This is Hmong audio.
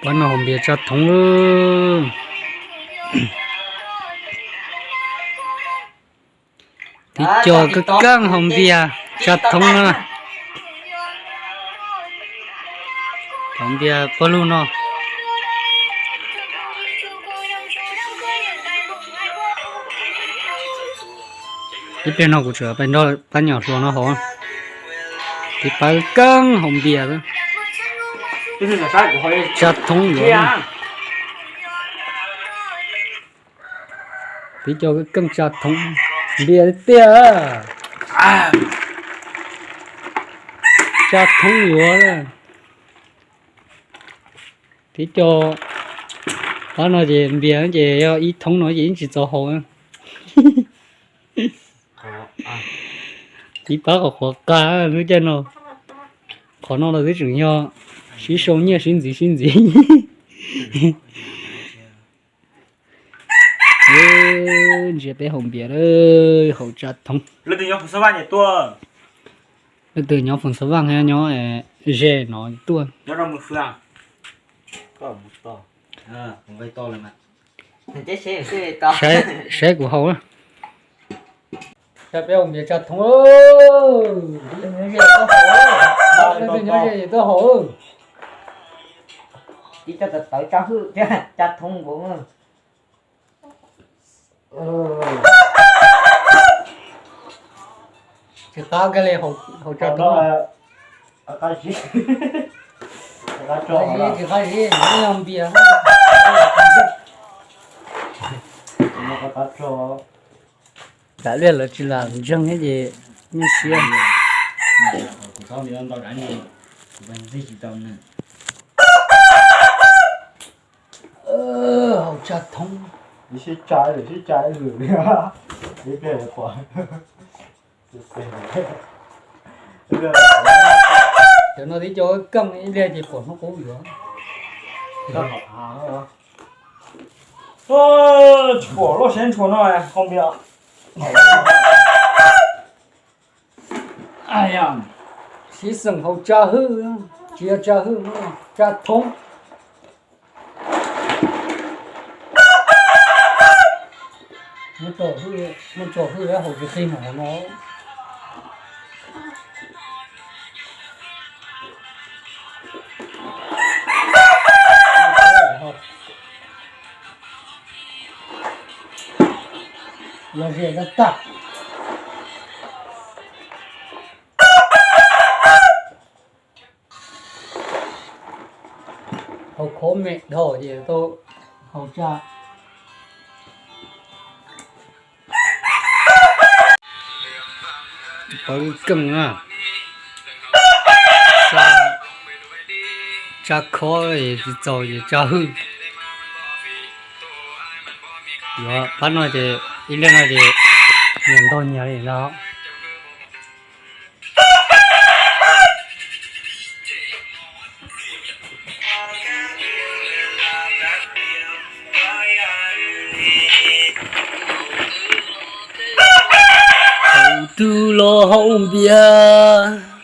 Pab no haus npias tsa thoob lawm. Tiv co keej keej haus npias tsa thoob na. Haus npias pawg lug no. Ib pliag no kuv tseem pais nrog pab nyuam hluas no haus. Tiv pab keej haus npias tsa thoob yuav. Tiv co keej tsa thoob npias tiag. Tsa thoob yuav. Tiv co pab no ces npias ces yog ib thoob no ces yeej tsis txaus haus. Tiv pab qhov qhuav qas lub caij no. Qhov no los twb tseem yog sib sau nyiaj sib ntxiv sib ntxiv. Ntsia peb haus npias, haus tsa thoob. Leej twg nyob Foom Xab Vaj nyob ze no tuaj. Saib peb haus npias tsa thoob. Leej twg nyob ze tuaj haus. Ib co tawv tawv tsa hwj thiab tsa thoob nkaus. Tsis qab kiag li, haus tsa thoob. Tsis qab zib, tsis qab zib, npias. Tam liaj lawv tsis lam ntseeg thiab ces nyuaj siab. Haus tsa thoob. Cov no tib co keej ib pliag ces pom hnub qub yuav. Tsis pom loj siab ntshua no, haus npias. Sib xeem haus tsa hwj, tsis yog tsa hwj, tsa thoob. Muab tso hwj, haus tsis qi mus hauv no. Los ze tag tag. Haus khov me dhau ces tau haus tsa. Pawv keej na. Tsa khov tsis txaus ces tsa hwj. Yuav pab no ces ib leeg no ces nyias ntaug nyias li no. Tus los haus npias.